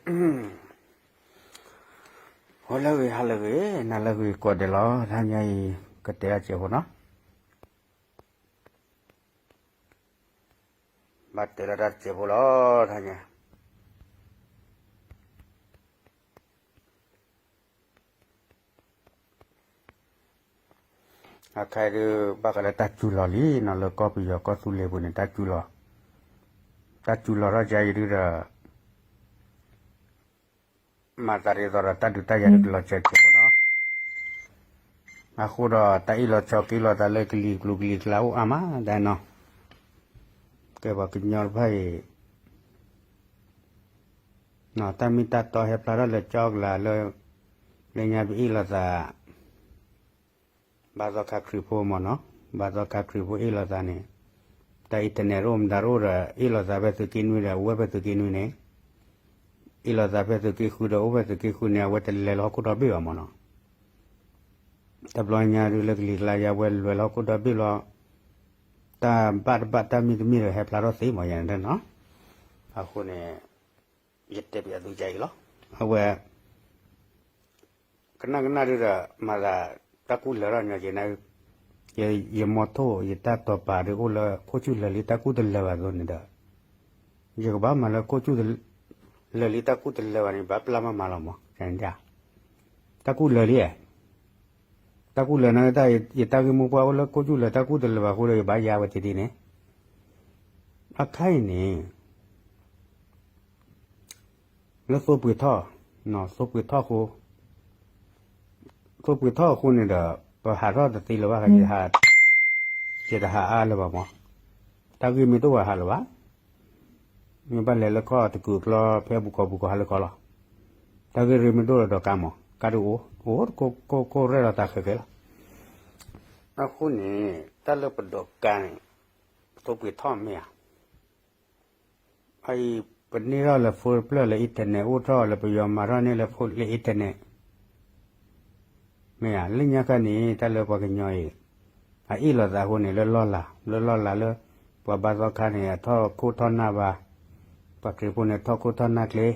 ဂီၤလၢအဂ့ၤ ဟါလၢအဂ့ၤ နၤလၢအဂ့ၤကိးဂၤဒဲးလီၤ. တဟါညါအံၤ ကတဲဒၣ်စဲးဖိနီၤ, ဘၣ်တဲဒၣ်တၢ်စဲးဖိလီၤ တဟါညါ အခါအံၤဒုး ဘၣ်ဃးလၢတၢ်စူၤလီၤလံနီၤ, လၢကီၢ်ပယီၤကီၢ်သူလ့ၤပူၤန့ၣ် တၢ်စူၤလီၤ, တၢ်စူၤလီၤထီၣ်ကါအံၤဒုးဒီး မၤသးဒ်သိးဒီးတၢ်ဒုးတၢ်ယၤဒုးတလီၤစဲးဖိနီၤ, အဃိဒီးတၢ်အ့ၣ်လိာ်ဆိးက့လိာ်သးလၢကလံၤကျူၤကလံၤကျါအိၣ်အါမးဒၣ်နီၤ, ကဲပှၤကညီတဖၣ်အံၤ တၢ်မ့ၢ်တၢ်တီဟဲဖျါထီၣ်လၢကၠီကလၤလၢ လၢညါပအ့ၣ်လိာ်သး ဘၣ်သီခါခရံာ်ဖိမ့ၢ်နီၤ, ဘၣ်သီခါခရံာ်ဖိအ့ၣ်လိာ်သးန့ၣ်, တၢ် internet တအိၣ်မတၤတအိၣ်ဒီး အ့ၣ်လိာ်သးဖဲသုးက့နွံဒီး အိၣ်ဝဲဖဲသုးက့နွံန့ၣ်, အ့ၣ်လိာ်သးဖဲသုးက့ဃုဒီး အိၣ်ဖဲသုးက့ဃုန့ၣ် အဝဲတလဲၤလၢဟီၣ်ခိၣ်ဒီဘ့ၣ်ဘၣ်မ့ၢ်နီၤ, တဘျီညါဒုးလၢကလံၤကျါယါဝဲလဲၤလၢဟီၣ်ခိၣ်ဒီဘ့ၣ်လီၤ, တၢ်ဘၣ်တဘၣ်တၢ်မ့ၢ်တမ့ၢ်ဒီးဟဲဖျါထီၣ်သ့မ့ၢ်ယါန့ၣ်နီၤ, အဃိန့ၣ် ယတဲပျးသုကအံၤလီၤ, အဝဲ ကနၣ်ကနၣ်ဒုးဒီး မၤသးတၢ်ကူၣ်လၢာ်ထီၣ်ညီက့ၤနၤ, ယမီထိၣ် ယတၢ်တိာ်ပာ်ဒုးအိၣ်လၢခိၣ်ဆူၣ်လၢာ်လံတၢ်ကူၣ်တလၢာ်ဘၣ်အသိးန့ၣ်ဒီး, ယကဘၣ်မၤလၢခိၣ်ဆူၣ် လၢာ်လံတၢ်ကူၣ်တလၢာ်ဘၣ်န့ၣ် ဘၣ်ပျၢ်မးမးလီၤမး, တၢ်ကူၣ်လၢာ်လံ, တၢ်ကူၣ်လၢာ်န့ၣ် ယတၢ်ဂ့ၢ်မိၢ်ပှၢ်အိၣ်လၢခိၣ်ဆူၣ်လၢာ်တၢ်ကူၣ်တလၢာ်ဘၣ်အဃိဒီး ယဘၣ်ယါဝဲတ့ၢ်တ့ၢ်န့ၣ်, အခါအံၤန့ၣ် လၢသိပှ့ၤထီၣ်, သိပှ့ၤထီၣ်အဃိ, သိပှ့ၤထီၣ်အဃိန့ၣ်ဒီး ပဟးထီၣ်တသ့လၢၤဘၣ်, ယတဟးအါလၢၤဘၣ်မး, တၢ်ဂ့ၢ်မ့ၢ်တအိၣ်ဘၣ်ဟးလၢၤဘၣ်, မ့ၢ်ဘၣ်လဲၤလၢခီၣ်တကုာ်ကျီ ဖဲအပူၤကီၢ်ပူၤကီၢ်ဟးလၢခီလီၤ, တၢ်ဂ့ၢ်ရ့မ့ၢ်တအိၣ်လၢၤဒီးကါမး ကါဒုးအိၣ်, အိၣ်ကိၢ်ကိၢ်ရဲၣ်လီၤသးဃဲးဃဲးလီၤ, အဃိန့ၣ် တၢ်လၢပဒိးကါန့ၣ် သိပှ့ၤထီၣ်မ့ၢ်ဧါ အအံၤ ပန့ၢ်ထီၣ်လၢ phone တဖျၢၣ်လၢ internet အိၣ်ထီၣ်လၢပယီၤမၤထီၣ်န့ၢ်လၢ phone လၢ internet မ့ၢ်ဧါ, လၢညါခါန့ၣ် တၢ်လၢပှၤကညီအံၤ အအ့ၣ်လိာ်သးအဃိန့ၣ် လၢလီၢ်လၤ လၢလီၢ်လၤလၢ ပှၤဘါသီခါန့ၣ် အထီၣ်ခိၣ်ထီၣ်နၢ်ဘၣ်, ပှၤခရံာ်ဖိန့ၣ် ထီၣ်ခိၣ်ထီၣ်နၢ်ချ့,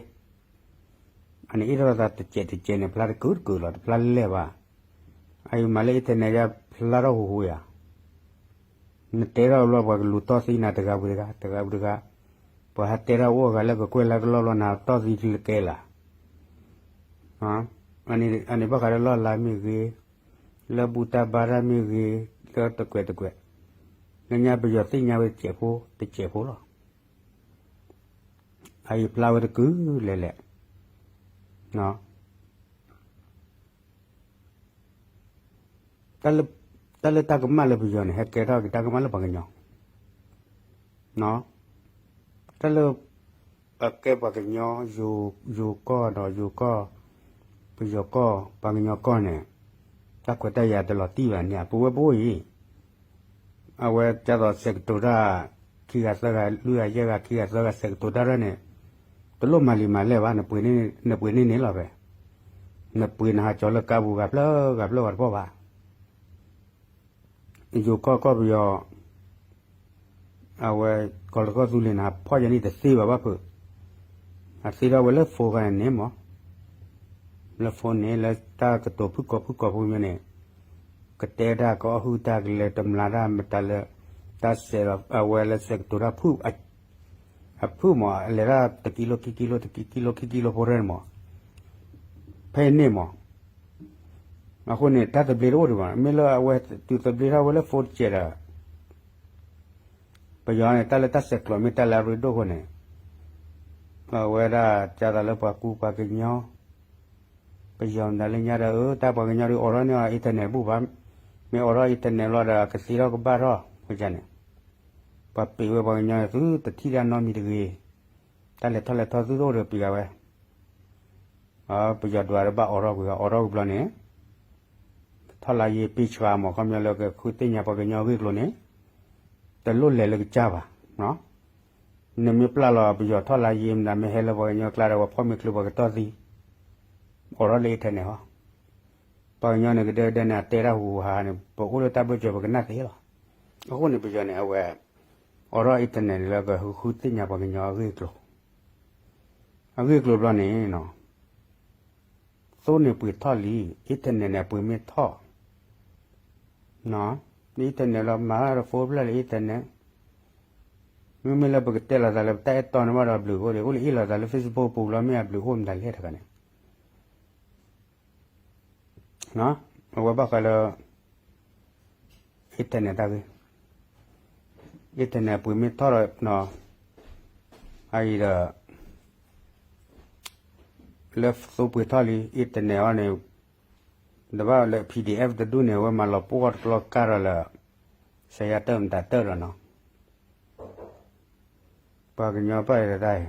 အန့ၣ်အ့ၣ်ထီၣ်သးတစဲးတစဲးန့ၣ် ဖျါတကုာ်တကုာ်လီၤ တဖျါလဲၢ်ဘၣ်, အအံၤမၤလၢ internet ယါဖျါထီၣ်ဟူးဟူးယၤ နတဲထီၣ်ဘျီပှၤကလူၤတီၢ်သံနၤတဂၤပူၤတဂၤ တဂၤပူၤတဂၤ, ပှၤဟးတဲထီၣ်အိၣ်အဂၤလၢကကွဲၢ်လၢကလီၢ်ဘျီနၤတီၢ်သံလၢကဲလၢ်, အန့ၣ်ဘၣ်ဃးလၢလီၢ်လၤမ့ၢ်ဂ့ၤ, လၢဘူၣ်တၢ်ဘါတၢ်မ့ၢ်ဂ့ၤ, လၢတကွဲးတကွဲး, လၢညါပယီၤသ့ၣ်ညါဝဲတစဲးဖိ, တစဲးဖိလီၤ, အအံၤဖျါဝဲတကုာ်လဲၢ်လဲၢ် တၢ်လၢတၢ်ကမၣ်လၢပယီၤန့ၣ် ဟဲကဲထီၣ်က့ၤတၢ်ကမၣ်လၢပှၤကညီ, တၢ်လၢ အကဲပှၤကညီ ယိၤကီၢ်ဒီးယိၤကီၢ်, ပယီၤကီၢ် ပှၤကညီကီၢ်န့ၣ်, တၢ်ခွဲးတၢ်ယာ်တလီၤတံၢ်ဘၣ်န့ၣ် ပဝဲပအိၣ်အံၤ အဝဲကသိးစဲးကတိၤတၢ် ခံဂၤသၢဂၤလွံၢ်ဂၤယဲၢ်ဂၤခံဂၤသၢဂၤစဲးကတိၤတၢ်ရဲၣ်န့ၣ်, တလိၣ်မၤလံၤမၤလဲၢ်ဘၣ်, နပှ့ၤန့ၢ်န့ၣ်လီၤဖဲ, နပှ့ၤနဟးကၠီၤလၢကါပူၤဂၤဖျၢၣ်ဂၤဖျၢၣ်ဝဲတပီၢ်ဘၣ်. ယိၤကီၢ်ကီၢ်ပယီၤ, အဝဲကီၢ်လၢကီၢ်သူလ့ၤန့ၣ် ဖီၣ်ယၤန့ၣ်တသ့ဘၣ်ဘၣ်ဖုး, အသ့ထီၣ်ဝဲလၢ phone ဂၤန့ၣ်မး လၢ phone န့ၣ် လၢတၢ်ကတိၤဖုၣ်ကိာ်ဖုၣ်ကိာ်ဖိမ့ၢ်န့ၣ်, ကတဲတၢ်ကအီၣ်ဟုၣ်တၢ်ကလဲၤတမျးတၢ်မတၤလၢ, တၢ်စဲးလီၤ အဝဲလၢစဲးကတိၤတၢ်ဖုၣ်, အဖုၣ်မး အလဲၤတၢ်တကံလိခံကံလိ တကံလိခံကံလိဖိရဲၣ်န့ၣ်မး, ဖဲန့ၣ်မး, အဃိန့ၣ် တၢ်သဘျ့တအိၣ်ဒံးဘၣ် မ့ၢ်လၢအဝဲတုၤသဘျ့ထီၣ်ဝဲလၢ phone တစဲးဒီး ပယီၤန့ၣ် တၢ်လၢတၢ်ဆဲးကျိးမ့ၢ်တၢ်လၢအရ့ဒိၣ်အဃိန့ၣ်, အဝဲဒၣ်ကသိးလၢပှၤကူပှၤကညီ, ပယီၤမတၤလၢညါဒီး တၢ်ပှၤကညီဒုးအိးထီၣ်န့ၢ်အီၤ internet ဘူၣ်ဘၣ်, မ့ၢ်အိးထီၣ် internet လီၤဒီး ကသ့ထီၣ်ကဘၣ်ထီၣ်, ဝဲန့ၣ်, ပှၤပံးဝဲပှၤကညီန့ၣ် သုတထံၣ်တၢ်နီတမံၤတဂ့ၤ, တၢ်လဲၤထီၣ်လဲၤထီသုတအိၣ်ဒီးပံးဂၤဝဲ ပယီၤဒွးတဘၣ်အိးထီၣ်ကွံာ် အိးထီၣ်ကွံာ်ဘျီန့ၣ်, ထီၣ်လါယ့ပ့ဆှၤမး ခီပညီလၢကဃုသ့ၣ်ညါပှၤကညီအဂ့ၢ်အကျိၤန့ၣ်, တလိၣ်လဲၤလၢကစၢ်ဘၣ်, နမ့ၢ်ပျၢ်လီၤပယီၤထီၣ်လါယ့မတၤမ့ၢ်ဟဲလၢပှၤကညီကျါဒီး ပှၤဖီၣ်မ့ၢ်ချုးပှၤကတီၢ်သံ, အိးထီၣ်လၢ internet ဟီ, ပှၤကညီန့ၣ် ကဒဲကဒဲန့ၣ် အတဲတၢ်ဟူးဟးန့ၣ် ပအိၣ်လၢတၢ်ဘၢၣ်စၢၤပကနၣ်သ့လီၤ, အဃိန့ၣ် ပယီၤန့ၣ် အဝဲ အိးထီၣ် internet န့ၣ်လၢကဃုသ့ၣ်ညါပှၤကညီအဂ့ၢ်အကျိၤ အဂ့ၢ်အကျိၤဘျီန့ၣ်နီၤ, သိန့ၣ်ပှ့ၤထီၣ်လံ, internet န့ၣ် အပှ့ၤမ့ၢ်ထီၣ်, internet လီၤ မၤဒီး phone ဖျၢၣ်လၢ internet, မ့မ့ၢ်လၢပကတဲလိာ်သးလၢပတၢ်အဲၣ်တီန့ၣ်ဘၣ်ဒီးအဘျုးအဖှိၣ်ဒီး အိၣ်လၢအ့ၣ်လိာ်သးလၢ Facebook ပူၤလီၤ မ့ၢ်အဘျုးအဖှိၣ်မတၤလဲၣ်တခါန့ၣ် အဝဲဘၣ်ဃးလၢ internet တၢ်ဂ့ၢ်, internet ပှ့ၤမ့ၢ်ထီၣ်ဒီး အအံၤဒီး လၢသိပှ့ၤထီၣ်လံ internet အီၤန့ၣ်, ဒီးဘၣ်လၢ PDF တဒူၣ်န့ၣ် အဝဲမၤလီၤပှီၢ်တကျီကၢ်ဒီးလၢ စယါတၢၢ်မတၤတၢၢ်ဒီးနီၤ, ပှၤကညီပၢ်တၢ်အံၤ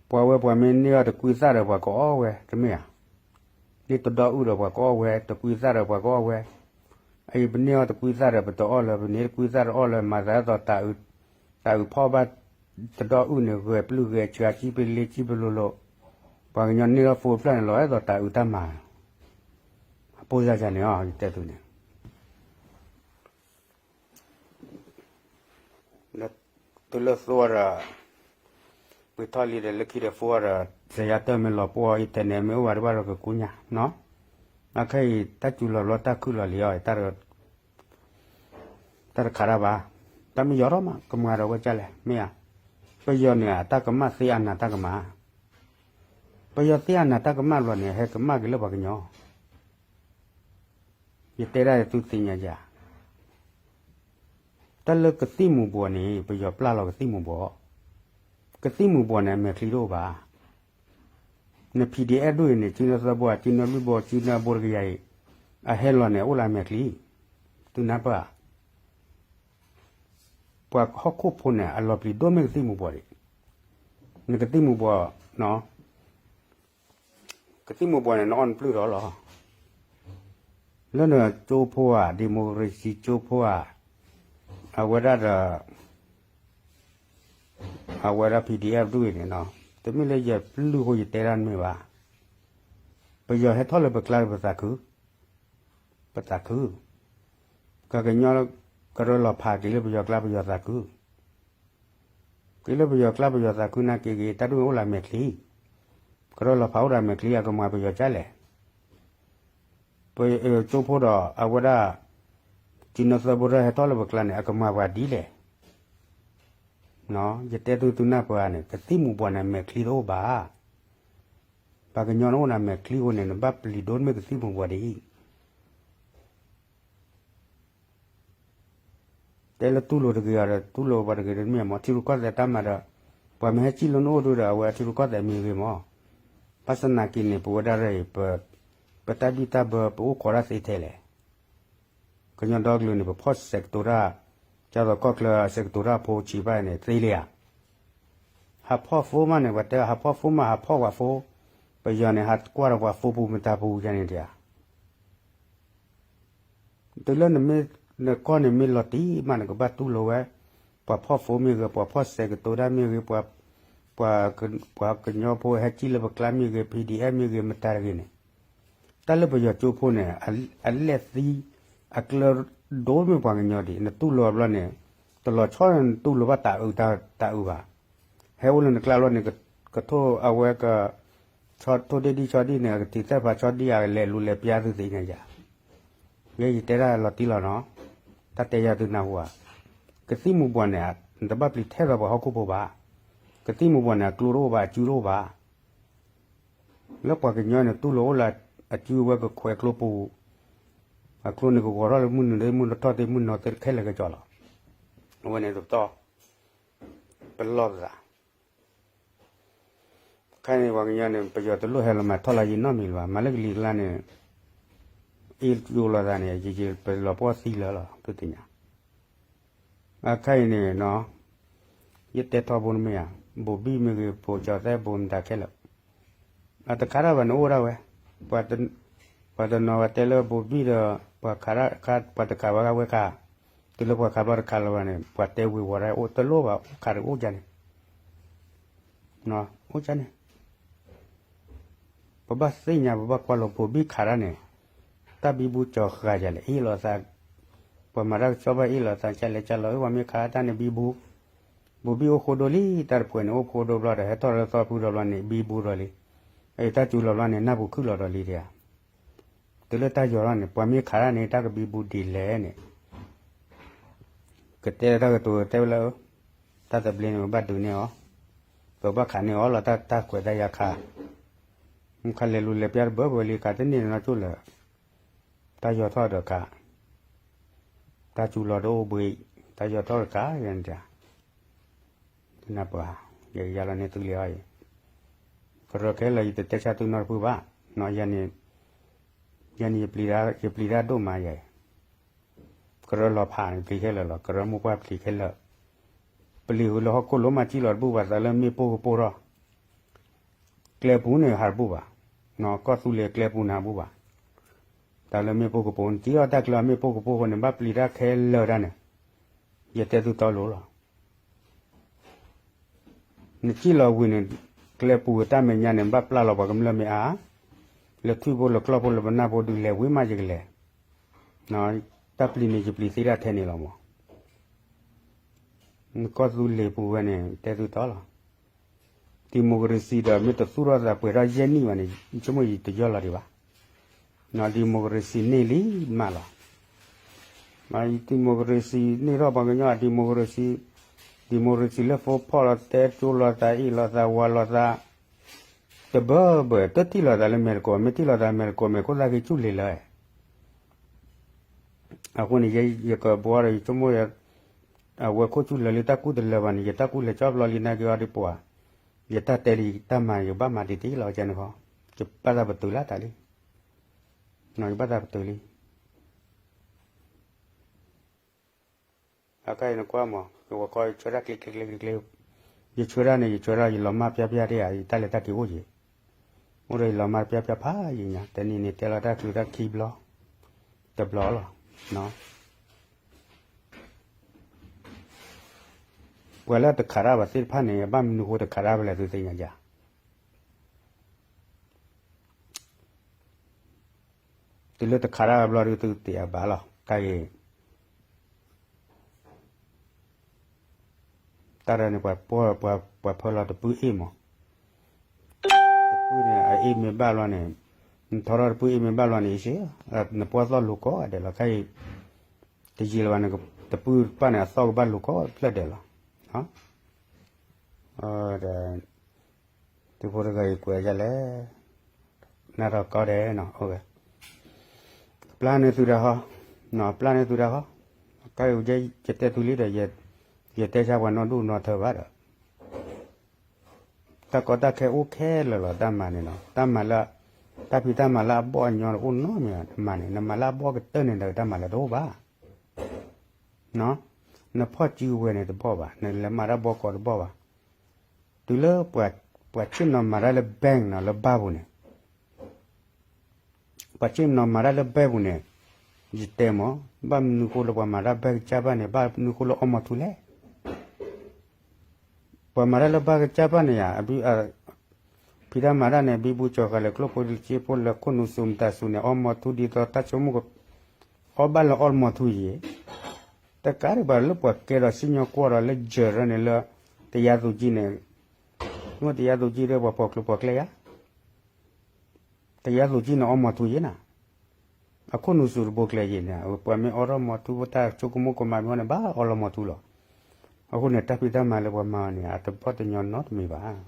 ပှၤဝဲပှၤမ့ၢ်န့ၢ်အီၤတကွံသၣ်ဒီးပှၤကအီၣ်ဝဲ တမ့ၢ်ဧါ, န့ၢ်တဒီအုၣ်ဒီးပှၤကအီၣ်ဝဲ တကွံသၣ်ဒီးပှၤကအီၣ်ဝဲ, အအံၤပန့ၢ်အီၤတကွံသၣ်ဒီးပတအီၣ်လၢ ပန့ၢ်တကွံသၣ်တအီၣ်လၢ မၤသးဒ်သိး တၢ်အုးဖီၣ်ဘၣ်တဒီအုၣ်န့ၣ် ဂဲၤပျုၢ်ဂဲၤဆှး ကံပလ့ကံပလိၤလိၤ, ပှၤကညီန့ၢ်လီၤ phone ဖျၢၣ်န့ၣ် လီၤအဲၣ်ဒိးတၢ်အုးတၢ်မၤ, အပိၢ်စၢ်စၢ်န့ၣ်အီၤ ယတဲသုန့ၣ် တုၤလၢသိဒီး ပှ့ၤထီၣ်လံဒီး လၢခံဒီး phone ဒီး စယါတၢၢ်မ့ၢ်လီၤပှီၢ် internet မ့ၢ်အိၣ်ဝဲတဘၣ်ဒီးကကူညါနီၤ, အခဲအံၤ တၢ်စူၤလီၤဘျီတၢ်ခုၣ်လီၤလံအီၤ တၢ်တခးတၢ်ဘၣ်, တၢ်မ့ၢ်ယီၤထီၣ်မး ကမၤဒီးဝဲကၢ်လဲၣ် မ့ၢ်ဧါ, ပယီၤန့ၣ် အတၢ်ကမၣ်သ့အနၢ်တၢ်ကမၣ်, ပယီၤသ့အနၢ်တၢ်ကမၣ်ဘျီန့ၣ် ဟဲကမၣ်က့ၤလၢပှၤကညီ ယတဲဒၣ်သုသ့ၣ်ညါယၤ, တၢ်လၢကသံၣ်မူၤဘှီးန့ၣ် ပယီၤပျၢ်လီၤကသံၣ်မူၤဘှီး, ကသံၣ်မူၤဘှီးန့ၣ် အမဲာ်ချံတအိၣ်ဘၣ်, န PDF ဒူၣ်အံၤန့ၣ် ကၠံနီသၢဘိ ကၠံနီလွံၢ်ဘိ ကၠံနီဘိတကယၤအံၤ, အဟဲလီၤန့ၣ် အိၣ်လၢအမဲာ်ချံ, သုနၢ်ပၢၢ်ဧါ, ပှၤဟီၣ်ခိၣ်ဖိန့ၣ် အလီၤပျံၤဒိၣ်မ့ၢ်ကသံၣ်မူၤဘှီးဒံး, နကသံၣ်မူၤဘှီး ကသံၣ်မူၤဘှီးန့ၣ် နအီၣ်နပျုၢ်ထီၣ်လီၤ, လၢနကၠိဖိဧါ democracy ကၠိဖိဧါ, အဝဲဒၣ်ဒီး အဝဲဒၣ် PDF ဒူၣ်အံၤန့ၣ်နီၤ, တမ့ၢ်လၢယပျုၢ်ဃိယတဲဒၣ်တမ့ၢ်ဘၣ်, ပယီၤဟဲထီၣ်လၢပကျါပသးခု, ပသးခု, ပှၤကညီ ကရၢလီၤဖးက့ၤလၢပယီၤကျါပယီၤသးခု က့ၤလၢပယီၤကျါပယီၤသးခုနာ်က့ၤဂ့ၤ တၢ်ဒူၣ်န့ၣ်အိၣ်လၢအမဲာ်ချံ, ကရၢလီၤဖးအိၣ်ဒီးအမဲာ်ချံ အကမၤပယီၤကၢ်လဲၣ်, ပကၠိဖိဒီးအဝဲဒၣ် ကၠံနီသၢဘိရၢဟဲထီၣ်လၢပကျါန့ၣ် အကမၤပှၤဒ်လဲၣ်, ယတဲသုသုနၢ်ပၢၢ်ဧါန့ၣ် ကသံၣ်မူၤဘှီးန့ၣ် အမဲာ်ချံတအိၣ်ဘၣ်, ပှၤကညီန့ၣ်အိၣ်န့ၣ် အမဲာ်ချံအဃိန့ၣ် နဘၣ်ပျံၤဒိၣ်မ့ၢ်ကသံၣ်မူၤဘှီးဒ်အံၤ တဲလၢတူၢ်လိာ်တဂ့ၤအီၤဒီး တူၢ်လိာ်ပှၤတဂ့ၤဒီးမ့ၢ်မ့ၢ် ထံရူၢ်ကီၢ်သဲးတၢ်မၤဒီး ပှၤမ့ၢ်ဟဲစံၣ်လၢနအိၣ်ဒုဒီး အဝဲထံရူၢ်ကီၢ်သဲးမ့ၢ်ဂ့ၤမ့ၢ်, ဘၣ်ဆၣ်သနာ်က့န့ၣ် ပဝဲဒၣ်ရၢအံၤ ပတၢ်ဘံၣ်တၢ်ဘၢ ပအိၣ်ခိးတၢ်သ့ထဲလဲၣ်. ကညီဒီကလုာ်န့ၣ် ပဖီၣ်စဲးကတိၤတၢ်, ကၢ်သိးကီၢ်ချၢစဲးကတိၤတၢ်ဖိဆံးဘၣ်န့ၣ် သ့လံဧါ. ဟးဖီၣ်ဖိမးန့ၣ် ပှၤတဲဟးဖီၣ်ဖိမး ဟးဖီၣ်ပှၤဖိ, ပယီၤန့ၣ် ဟးကွၢ်ဒီးပှၤဖိပူၤမတၤပူၤယါန့ၣ်တဧါ. တုၤလၢနမ့ၢ် နကီၢ်န့ၣ်မ့ၢ်လီၤတံၢ်မး နကဘၣ်တူၢ်လိာ်ဝဲ ပှၤဖီၣ်ဖိမ့ၢ်ဂ့ၤ ပှၤဖီၣ်စဲးကတိၤတၢ်မ့ၢ်ဂ့ၤ ပှၤကညီဖိဟဲစံၣ်လၢပကျါမ့ၢ်ဂ့ၤ PDF မ့ၢ်ဂ့ၤ မတၤတဂ့ၤန့ၣ်, တၢ်လၢပယီၤကၠိဖိန့ၣ် အလဲၢ်သံ အကျၢၤဒိၣ်မ့ၢ်ပှၤကညီဒံး နတူၢ်လိာ်ဘျီန့ၣ် တလီၤဆီနတူၢ်လိာ်ဘၣ်တၢ်အုးတၢ်အုးဘၣ်. ဟဲအိၣ်လၢနကျါဘျီန့ၣ် ကထိၣ်အဝဲက ဆီထိၣ်ဒ့ၣ်ဒံၣ်ဆီဒံၣ်န့ၣ် အကထံၣ်သ့ၣ်ဖးဆီဒံၣ်အလဲၤလူၤလဲၤပျါသုသ့ၣ်ညါယၤ ယဲယတဲဒၣ်လီၤတံၢ်လီၤနီၤ, တၢ်တဲယၤသုနၢ်ဟူဧါ. ကသံၣ်မူၤဘှီးန့ၣ် နတဘၣ်ပျံၤထဲသိးပှၤဟီၣ်ခိၣ်ဖိဘၣ်. ကသံၣ်မူၤဘှီးန့ၣ် အကျိတအိၣ်ဘၣ် အစုတအိၣ်ဘၣ်. လၢပှၤကညီန့ၣ် တူၢ်လိာ်အိၣ်လၢအစုဝဲကခွဲးကျိပူၤ, အကျိန့ၣ်ကဂီၤထီၣ်လၢမုၢ်နုာ် မုၢ်နုာ်ထီၣ်သ့ၣ်မုၢ်နုာ်သ့ၣ်တခဲလၢာ်ကစီလီၤ. အဝဲန့ၣ်တပတီၢ် ပလီၢ်ပသး ခဲအံၤန့ၣ် ပှၤကညီန့ၣ် ပယီၤတလိၣ်ဟဲလီၤမၤထီၣ်လၢယနီတမံၤလၢၤဘၣ်. မၤလၢကလံၤကျါန့ၣ် အ့ၣ်ယိာ်လိာ်သးန့ၣ် ယပလီၤပှီၢ်သံလၢာ်လီၤ သုသ့ၣ်ညါ. အခဲအံၤန့ၣ်နီၤ ယတဲထီဘိတမ့ၢ်ဧါ, ဘိၤဘံၣ်မ့ၢ်ဂ့ၤ ဘိၤကၠီၤသဲ ဘိၤမတၤခဲလၢာ် အတခးတၢ်ဘၣ်န့ၣ်အိၣ်ဒၣ်ဝဲ, ပှၤတနီၤဝဲတဲလၢဘိၤဘံၣ်ဒီး ပှၤတခးဝဲဝဲခါ, တုၤလၢပှၤခးဘျီတခးလၢၤဘၣ်န့ၣ် ပှၤတဲဝ့ၤဝီၤဒၣ်အိၣ်တလိၣ်ဘၣ် အိၣ်ခးတအိၣ်ကန့ၣ်, အိၣ်ကန့ၣ် ပဘၣ်သ့ၣ်ညါ ပဘၣ်ကွၢ်လိာ်ဘိၤဘံၣ်ခးတၢ်န့ၣ်, တၢ်ဘံဘူကၠီၤဃာ်ယၤလဲၣ် အ့ၣ်လိာ်သး, ပှၤမၤတၢ်ကစီၣ်ဘၣ်အ့ၣ်လိာ်သး ကလဲၤကလီၤ အ့ၣ်ပှၤမ့ၢ်ခးတၢ်န့ၣ်ဘံဘူ, ဘူးဘံၣ်အိၣ်ဃိဒိလံ တၢ်တဖှဲးန့ၣ် အိၣ်ဃိဒိဘျီဒီး ဟဲထီၣ်လၢသီဖုဒီးဘျီန့ၣ် ဘံဘူဒီးလံ. အတၢ်စူၤလီၤဘျီန့ၣ် နၢ်ပူၤခုၣ်လီၤဒီးလံတဧါ. တုၤလၢတၢ်ယီၤထီၣ်န့ၣ် ပှၤမ့ၢ်ခးတၢ်န့ၣ် တၢ်ကဘံဘူဒ်လဲၣ်န့ၣ် ကတဲလၢတၢ်ကတိၤတဲဝဲလၢ တၢ်သဘျ့န့ၣ် ပဘၣ်ဒုးန့ၢ်အီၤ, ပဘၣ်ခးန့ၢ်အီၤလီၤ တၢ်ကွဲးတၢ်ယါခါ, မ့ၢ်ခါလဲၤလူၤလဲၤပျၢ်တဘၢဘၢလံ ခးတန့ၢ်နီကၠိၣ်လၢာ်, တၢ်ယီၤထီၣ်ဒီးခး, တၢ်စူၤလီၤတအိၣ်ဘှံး, တၢ်ယီၤထီၣ်တခါယဲန့ၣ်တၢ် နပှၤ, ယကယါလီၤန့ၢ်သုလံအီၤအံၤ, ကရၢခဲလၢာ်ယတတဲဆါသုနီတဖုဘၣ်, ယန့ၣ်, ယန့ၣ် ယပျံၤတၢ်ဒိၣ်မးယဲ, ကရၢလီၤဖးန့ၣ်ပျံၤခဲလၢာ်လီၤ ကရၢမိၢ်ပှၢ်ပျံၤခဲလၢာ်, ပျံၤဃုာ်လၢဟီၣ်ခိၣ်လိမးစံၣ်လီၤတဘူၣ်ဘၣ် သးလၢမ့ၣ်ပိၢ်ကပိၢ်ထီၣ် ကျဲပူၤန့ၣ်ဟးတဘူၣ်ဘၣ်, ကီၢ်သူလ့ၤကျဲပူၤန့ၣ်ဟးဘူၣ်ဘၣ်, တၢ်လၢမ့ၣ်ပိၢ်ကပိၢ် နစံၣ်အီၣ်တၢ်ကျဲအီၤမ့ၣ်ပိၢ်ကပိၢ်အဃိန့ၣ် ဘၣ်ပျံၤတၢ်ခဲလၢာ်တၢ်န့ၣ်, ယတဲသုတီလိၤလီၤ. နစံၣ်လီၤဝံၤန့ၣ်, ကျဲပူၤတၢ်မဲာ်ညါန့ၣ် ဘၣ်ပျၢ်လီၤပှၤကမျၢၢ်မ့ၢ်အါ, လၢထွံၣ်ဖိလၢကျီၢ်ဖိလၢပနၢ်ဖိဒုးလဲၤဝံၤမးယကလဲၤ, တၢ်ပျံၤန့ၣ်ယပျံၤသ့တၢ်ထဲန့ၣ်လီၤမး နကီၢ်သူလ့ၤပူၤဝဲန့ၣ် တဲသုတီလီၤ. democracy ဒီးမ့ၢ်တသူၣ်ထီၣ်သးပှဲၤထီၣ်ယဲၢ်နံၣ်ဘၣ်န့ၣ် ဆိကမိၣ်ယတယီၢ်လီၤဒံးဘၣ်, democracy န့ၢ်လံမးလီၤ. democracy န့ၢ်ထီၣ်ပှၤကညီ democracy, democracy လၢဖိဖီၣ်လီၤတဲကၠိလီၤသးအ့ၣ်လီၤသးဝၤလီၤသး, တဘၢဘၢတထံၣ်လီၤသးလၢမဲာ်တကိး မ့ၢ်ထံၣ်လီၤသးမဲာ်တကိးမဲာ်ခိၣ်သၣ်က့ၤဆူၣ်လံလၢ အဃိန့ၣ် ယကဘှီဒီးယဆိကမိၣ်, အဝဲခိၣ်ဆူၣ်လၢာ်လံတၢ်ကူၣ်တလၢာ်ဘၣ်န့ၣ် ယတၢ်ကူၣ်လဲၤကၠီဖျီလံနာ်က့ၤအီၤဒ်ပှၤ, ယတၢ်တဲလံတၢ်မၤ ယဘၣ်မၤဒ်တ့ၢ်လီၤကဲန့ၣ်ခီ, ယဘၣ်သးပတုာ်လၢတၢ်လံ, ယဘၣ်သးပတုာ်လံ အခဲအံၤနကွၢ်မး ယဝဲခီယဆၢတၢ်ကျ့ကျ့ကျ့ကျ့, ယဆၢတၢ်န့ၣ် ယဆၢတၢ်ယလီၤမၢ်ပျၢ်ပျၢ်တ့ၢ်ဧါ ယတၢ်လဲၤတၢ်က့ၤအိၣ်ယံၤ, အိၣ်ဒီးယလီၤမၢ်ပျၢ်ပျၢ်ဖးယံၤညါ တနံၤန့ၣ်တဲလီၤတၢ်ချုးတၢ်ခံဘျီ, တဘျီလီၤ. ပှၤလၢတခးတၢ်ဘၣ်သ့ၣ်တဖၣ်န့ၣ် ဘၣ်မနုၤဃိတခးတၢ်ဘၣ်လဲၣ်သုသ့ၣ်ညါယၤ တုၤလၢတခးတၢ်ဘျီဒုးသုတ့ၢ်အဘၣ်လီၤ တၢ်ဂ့ၢ် တၢ်ရဲၣ်န့ၣ် ပှၤဖၢလီၤတပုၢ်အ့ၣ်မး, တပုၢ်န့ၣ် အအ့ၣ်မ့ၢ်ဘၣ်ဘျီန့ၣ်, နထီထီၣ်တပုၢ်အ့ၣ်မ့ၢ်ဘၣ်ဘျီန့ၣ် ယစ့, နပှၢ်သီၣ်လိၤကိးဂၤဒဲးလီၤ ခဲအံၤ, တယံာ်လၢၤဘၣ်န့ၣ် တပုၢ်တပၢ်န့ၣ် အသီၣ်ကဘၣ်လိၤကိးဖျၢၣ်ဒဲးလီၤ. ဒီး သုဖိတဂၤအံၤကွဲးဒ်လဲၣ်, နၢ်ထီၣ်ကီဒဲးနီၤ, ပျၢ်န့ၢ်သုတၢ်ဃီ, ပျၢ်န့ၢ်သုတၢ်ဃီ, ကဲယတဲသုလံဒီး ယတဲဆါပှၤနီၢ်ဒိၣ်နီၢ်ထၢဘၣ်ဒီး တၢ်ကီတၢ်ခဲအိၣ်ခဲလၢာ်လီၤ တၢ်မၤန့ၣ်နီၤ, တၢ်မၤလၢ တၢ်ဖံးတၢ်မၤလၢအဘီၣ်အညီတအိၣ်နီတမံၤဘၣ် နမၤန့ၣ် နမၤလၢအဘီၣ်ကတၢၢ်န့ၣ်ဒီးတၢ်မၤလၢတအိၣ်ဘၣ် နဖီၣ်စုကဝဲၤန့ၣ်တဘီၣ်ဘၣ် နလဲၤမၤတၢ်ဘီကီးတဘီၣ်ဘၣ်. တုၤလၢ ပှၤဆ့ၣ်နီၤမၤတၢ်လၢ bank နီၤ လၢဘၣ်ပူၤန့ၣ်, ပှၤဆ့ၣ်နီၤမၤတၢ်လၢ bank ပူၤန့ၣ်, ယတဲမး, ဘၣ်မနုၤဃိလၢပှၤမၤတၢ် bank ကစၢ်ဘၣ်န့ၣ် ဘၣ်မနုၤဃိလၢအီမီၤထူလဲၣ် ပှၤမၤတၢ်လၢဘၣ်ကစၢ်ဘၣ်န့ၣ်ဧါ, ဖံးတၢ်မၤတၢ်န့ၣ် ဘံဘူကၠီၤဃာ်လဲၤကျိၣ်ဖိစ့ဖိလဲၤခိၣ်နူာ်စူၤမတၤစူၤန့ၣ် အီမီၤထူဒ်သိးတၢ်ဆိကမိၣ်က အီၣ်ဘၣ်လၢအီမီၤထူယံၤ, တကးဒံးဘၣ်လၢပှၤကဲဒီးစံၣ်ညီၣ်ကွီၢ်ဒီးလၢယဲၢ်ရၢန့ၣ်လၢ တရားသူကြီးန့ၣ်, မ့ၢ်တရားသူကြီးဒီးပှၤဖီၣ်ကျိၤဖီၣ်ကျဲဧါ တရားသူကြီးန့ၣ် အီမီၤထူယံၤနၤ, အခိၣ်နူာ်စူၤတဘိကျဲယံၤန့ၣ် ပှၤမ့ၢ်အီထီၣ်မီၤထူ ပတၢ်ဆိကမိၣ်ကမၤမ့ၢ်အီန့ၣ် ဘၣ်အီလီၤမီၤထူလီၤ. အဃိန့ၣ် တၢ်ဖံးတၢ်မၤလၢပှၤမၤအီၤန့ၣ် အတဘီၣ်တညီနီတမံၤဘၣ်.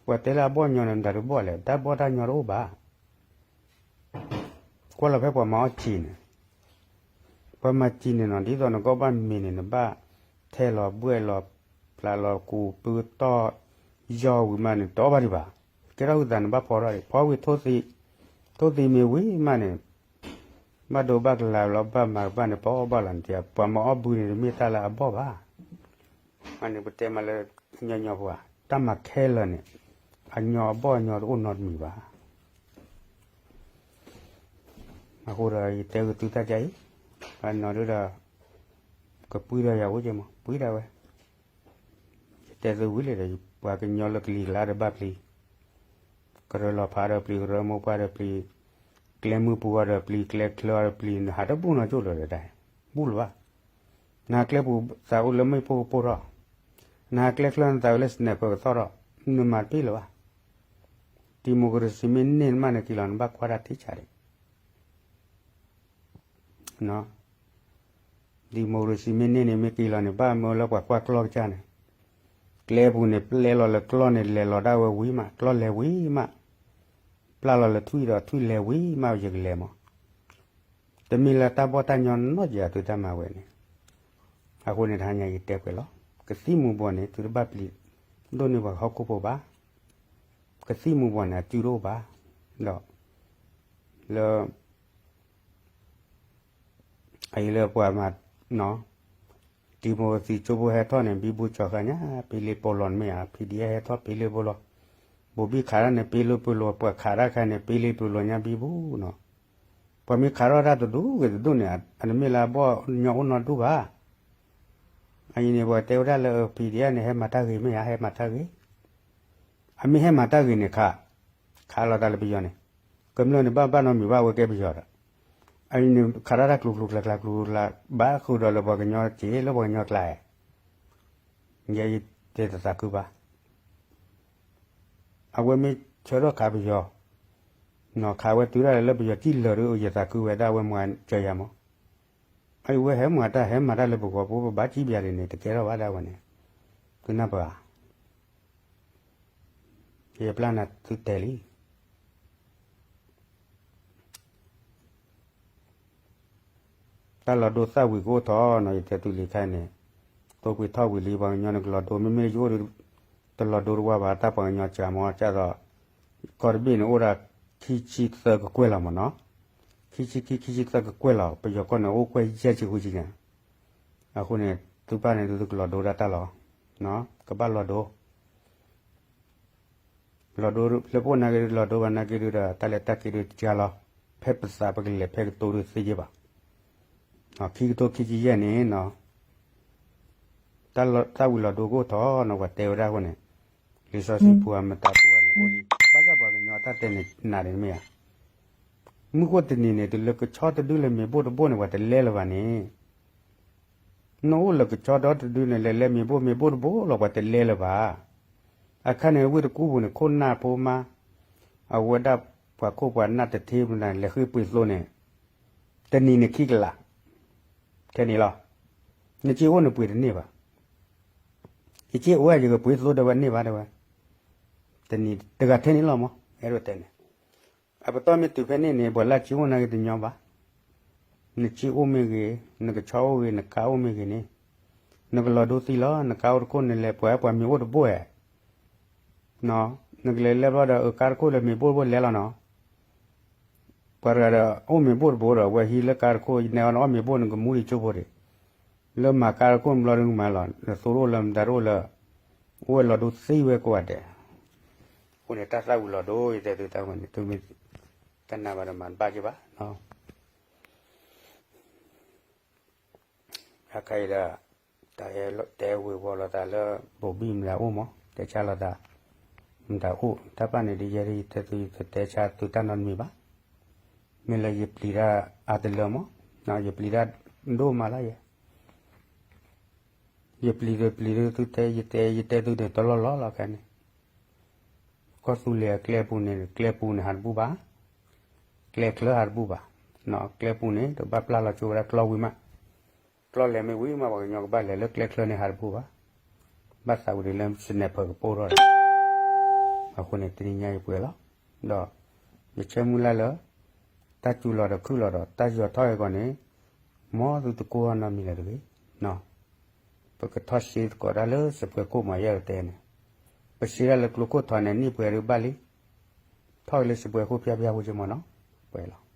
ပှၤတဲလၢအဘီၣ်ညီန့ၣ် မတၤတဘီၣ်လဲၣ်, တၢ်ဘီၣ်တၢ်ညီတအိၣ်ဘၣ်. ကွၢ်လီၤဖဲပှၤမၤအီၣ်စံာ်န့ၣ် ပှၤမၤစံာ်န့ၣ်နီၤ ဒ်သိးနကအီၣ်ဘၣ်မ့ၤန့ၣ် နဘၣ်ထဲလီၤဘှဲၣ်လီၤဖျးလီၤကူးပုတီၢ် ယီၢ်ဝံၤမးန့ၣ် တအီၣ်ဘၣ်ဒံးဘၣ်. ကဲထီၣ်ဝံသးန့ၣ် ဘၣ်ဖီထီၣ်ဒံး ဖီဝံၤထိၣ်သံ, ထိၣ်သံမ့ၢ်ဝံၤမးန့ၣ် ဘၣ်ဒိဘၣ်ကလၤလီၤ ဘၣ်မၤကဘၣ်န့ၣ် ပအီၣ်ဘၣ်လီၤန့ၣ် ပှၤမၤအီၣ်ဘုန့ၣ် တမ့ၢ်တၢ်လၢအဘီၣ်ဘၣ်. မ့ၢ်န့ၣ် ပတဲမးလၢ ညီညီဖိဧါ တၢ်မၤခဲလၢာ်န့ၣ် အညီအဘီၣ်အညီတအိၣ်နီတမံၤဘၣ်. အဃိဒီး ယတဲကသုတၢ်ဒ်အံၤ, အနီၢ်ဒုဒီး ကပှံၤဒီးယၤအိၣ်က့မး ပှံၤဒၣ်ဝဲ. ယတဲသုဝံၤလံဒီး ပှၤကညီလၢကလံၤကျါဒီးဘၣ်ပျံၤ, ကရၢလီၤဖးဒီးပျံၤ, ကရၢမိၢ်ပှၢ်ဒီးပျံၤ, ကျဲမုၢ်ပူၤအီၤဒီးပျံၤ, ကျဲချၢအီၤဒီးပျံၤ, နဟးတဘူၣ်နီတကၠိၢ်လၢၤဒီးတၢ်, ဘူၣ်လၢၤဘၣ်. နဟးကျဲပူၤသးအိၣ်လၢမ့ၣ်ပိၢ်ကပိၢ်ထီၣ်, နဟးကျဲချၢနသးအိၣ်လၢ sniper ကသီၣ်ထီၣ်, နမၤတပ့ၢ်လၢၤဘၣ်. democracy မ့ၢ်န့ၢ်နမးနက့ၤလီၤ နဘၣ်ကွၢ်တၢ်ထံဆးဒံး democracy မ့ၢ်န့ၢ်န့ၣ် မ့ၢ်က့ၤလီၤန့ၣ် ဘၣ်မၢလၢပှၤကွၢ်ကျီၢ်ကစၢ်န့ၣ်, ကျဲပူၤန့ၣ် ပျဲလီၤလၢကျီၢ်န့ၣ် လဲၤလီၤဒၣ်ဝဲဝံၤမး, ကျီၢ်လဲၤဝံၤမး, ပျၢ်လီၤလၢထွံၣ်ဒီးထွံၣ်လဲၤဝံၤမး ယကလဲၤမး. တမ့ၢ်လၢတၢ်ဘီၣ်တၢ်ညီနီတယၤသုတၢ်မၤဝဲန့ၣ်, အဃိန့ၣ်တဟါညါယတဲကွဲးလီၤ, ကသံၣ်မူၤဘှီးန့ၣ် သုတဘၣ်ပျံၤဒိၣ်န့ၢ်ပှၤဟီၣ်ခိၣ်ဖိဘၣ်. ကသံၣ်မူၤဘှီးန့ၣ် အစုတအိၣ်ဘၣ်, ဒီး လၢ အအံၤလၢပှၤမၤ democracy ကၠိဖိဟဲထီၣ်န့ၣ် ဘံဘူကၠီၤဃာ်ညါ ပ့လ့ပိာ်လီၤန့ၣ်မ့ၢ်ဧါ, PDF ဟဲထီၣ်ပ့လ့ပိာ်လီၤ, ဘိၤဘံၣ်ခးတၢ်န့ၣ် ပ့လ့ပိာ်လီၤ, ပှၤခးတၢ်ခါန့ၣ် ပ့လ့ပိာ်လီၤညါဘံဘူနီၤ. ပှၤမ့ၢ်ခးထီၣ်တၢ်တဒူၣ်ဂ့ၤတဒူၣ်န့ၣ် အတမ့ၢ်လၢအဘီၣ်ညီအိၣ်နီဒူၣ်ဘၣ်. အအံၤန့ၣ် ပှၤတဲဝဲဒၣ်လၢ PDF န့ၣ် ဟဲမၤတၢ်ဂ့ၤမ့ၢ်ဧါ, ဟဲမၤတၢ်ဂ့ၤ, အမ့ၢ်ဟဲမၤတၢ်ဂ့ၤန့ၣ်ခး, ခးလီၤတၢ်လၢပယီၤန့ၣ်, ကမျၢၢ်န့ၣ် ဘၣ်ဘၣ်နီတမံၤဘၣ် အဝဲကဲပယီၤဒီး, အအံၤန့ၣ် ခးထီၣ်တၢ်ကျိၤကျိၤကျါကျါကျိၤကျါ ဘၣ်ဃုာ်ဒီးလၢပှၤကညီစ့လၢပှၤကညီကျါဧါ, ယဲယတဲတသးခုဘၣ်. အဝဲမ့ၢ်ဆၢထၢၣ်ခးပယီၤ, နီၤခးဝဲတုၤဒၣ်လဲာ်လၢပယီၤစံၣ်လၢာ်ဒီး ယသးခုဝဲဒၣ်ဝဲမၤစၢၤယၤမး, အဝဲဟဲမၤတၢ်ဟဲမၤတၢ်လၢပဂီၢ်ဖိ ပဘၣ်စံၣ်ဘၣ်ဒ်န့ၣ် တကဲထီၣ်ဘၣ်ဒၣ်ဝဲန့ၣ်, သုနၢ်ပၢၢ်ဧါ. ယပျၢ်နၤသုတဲလံ တၢ်လီၤဒိသၣ်ဝံၤကအိၣ်ထီၣ်နီၤ ယတဲသုလံခဲအံၤန့ၣ်, သိပှ့ၤထီၣ်ဝံၤလံ ပှၤကညီန့ၣ်ကလီၤဒိ မ့မ့ၢ်ယအိၣ်ဒီး တလီၤဒိတဝၢဘၣ် တၢ်ပှၤကညီစှၤမး ကၢ်သိး ကီၢ်တဘ့ၣ်န့ၣ်အိၣ်ဒၣ် ခံဆံသၢကကွဲၢ်လီၤမးနီၤ, ခံဆံခံ ခံဆံသၢကကွဲၢ်လီၤ ပယီၤကီၢ်န့ၣ်အိၣ်ကွဲၢ်ယဲၢ်ဆံဃုဆံညါ, အဃိန့ၣ် သုပၢ်န့ၣ်သုကလီၤဒိဒၣ်တၢ်လီၤ, ကဘၣ်လီၤဒိ လီၤဒိလၢပအိၣ်နာ်က့ဒုး လီၤဒိဘၣ်နာ်က့ဒုးဒီး တၢ်လဲၤတၢ်က့ၤဒုးကၢ်လီၤ, ဖဲပသးပကလဲၤဖဲကတိၤဒုးသ့ယဲၢ်ဘၣ်, ခံကတိၤခံဆံယဲၢ်န့ၣ်နီၤ, တၢ်သၣ်ဝံၤလီၤဒိကအိၣ်ထီၣ်နီၤ ပှၤတဲဝဲဒၣ်အဃိန့ၣ်, လံာ်စီဆှံပူၤဧါ မတၤပူၤဧါန့ၣ် အိၣ်လံ, ဘၣ်ဆၣ်ပှၤကညီတၢ်တဲန့ၣ်နးန့ၣ်မ့ၢ်ဧါ, မုၢ်ဃိၣ်တနံၤန့ၣ် တုၤလၢကဆီတဒုလၢမ့ၤဘိၣ်တဘိၣ်န့ၣ် ပှၤတလဲလၢၤဘၣ်န့ၣ် နအိၣ်လၢကဆီဒီတဒုန့ၣ် လဲၤလဲမ့ၤဘိၣ်မ့ၤဘိၣ်တဘိၣ်လီၤ ပှၤတလဲလၢၤဘၣ်. အခါန့ၣ် ဝ့ၢ်တကူပူၤန့ၣ် ခိၣ်နၢ်ဖိမါ, အဝဲဒၣ်ပှၤခိၣ်ပှၤနၢ်တထ့ပူၤန့ၣ် လဲၤဃ့ပှ့ၤသိန့ၣ်, တနံၤန့ၣ်ခံကလး, ထဲန့ၣ်လီၤ. နစ့အိၣ်န့ၣ်ပှ့ၤတန့ၢ်ဘၣ်. ယစ့အိၣ်ယကပှ့ၤသိဒီးဝဲန့ၢ်ဘၣ်တဲဝဲ, တနံၤတဂၤထဲန့ၣ်လီၤမး အဲၣ်ဒိးတဲန့ၣ် အပတီၢ်မ့ၢ်တုၤဖဲန့ၣ်န့ၣ် ပှၤလၢအစ့အိၣ်နာ်က့တညီဘၣ်. နစ့အိၣ်မ့ၢ်ဂ့ၤ, နကဆီအိၣ်ဂ့ၤ, နကါအိၣ်မ့ၢ်ဂ့ၤန့ၣ်, နကလီၤဒိသံလီၤ. နကါအိၣ်တခိၣ်န့ၣ်လဲၤပှၤပှၤမ့ၤအိၣ်တဘိၣ်ဧါ. နကလဲၤလဲဘျီဒီး အကါတခိၣ်လၢမ့ၤဘိၣ်တဘိၣ်လဲလီၤနီၤ. ပှၤတဂၤဒီး အိၣ်မ့ၤဘိၣ်တဘိၣ်ဒီး အဝဲဟံးလၢကါတခိၣ် နဲအီၤနအီၣ်မ့ၤဘိၣ် နကမူဒံးကၠိဖိဒံး, လၢမၤကါတခိၣ်ဘျီဒုးကမၤလီၤ နသိတအိၣ်လၢမတၤတအိၣ်လၢ အိၣ်ဝဲလီၤဒိသံဝဲကိးဂၤဒဲး. အဃိန့ၣ် တၢ်သၣ်ဝံၤလီၤဒိ ယတဲသုတၢ်ဝဲန့ၣ် သုမ့ၢ်တနာ်ဘၣ်ဒီးမၤတဘၣ်က့ၤဘၣ်. အခါအံၤဒီး တၢ်တဲဝ့ၤဝီၤလိာ်သးလၢ ဘိၤဘံၣ်မတၤအိၣ်မး တဲဆါလိာ်သး မတၤအိၣ် တၢ်ပာ်န့ၣ်ဒ်ယဲဒ်ယတဲသု ယတတဲဆါသုတၢ်နီတမံၤဘၣ်. မ့ၢ်လၢယပျံၤတၢ်အါတလၢမး ယပျံၤတၢ်ဒိၣ်မးလၢယဲ ယပျံၤတပျံၤဒုးသုတဲ ယတဲ ယတဲသုန့ၣ် တလီၢ်လီၢ်လီၤခဲန့ၣ်. ကီၢ်သူလ့ၤအကျဲပူၤန့ၣ် ကျဲပူၤန့ၣ်ဟးတဘူၣ်ဘၣ်, ကျဲချၢဟးတဘူၣ်ဘၣ်. ကျဲပူၤန့ၣ် တဘၣ်ပျၢ်လီၤကၠိဝဲဒၣ်ကျီၢ်ဝံၤမး, ကျီၢ်လဲၤမ့ၢ်ဝံၤမး ပှၤကညီကဘၣ်လဲၤလၢကျဲချၢန့ၣ်ဟးတဘူၣ်ဘၣ်. ဘၣ်သးဝံၤဒ်လၢ sniper ကပိၢ်ထီၣ်ဒီး အဃိန့ၣ် တနံၤညါယပှဲၤလီၤ. ဒီး ယဆၢမုၢ်လၢ်လၢ တၢ်စူၤလီၤဒီးခုၣ်လီၤဒီး တၢ်ယီၤထီၣ်အံၤကီးန့ၣ် မ်သုတကိၢ်အီၤနီတမံၤလၢၤတဂ့ၤ. ပကထီၣ်စ့သကိးတၢ်လၢစပွဲခိၣ်မးယဲၢ်တဲန့ၣ်, ပစ့ဒၣ်လၢကျိခိၣ်ထီန့ၣ် နံၣ်ပှဲၤဒုးဘၣ်လံ. ထီၣ်က့ၤလၢစပွဲခိၣ်ဖျါဖျါဖိက့မးနီၤ, ပှဲၤလီၤ.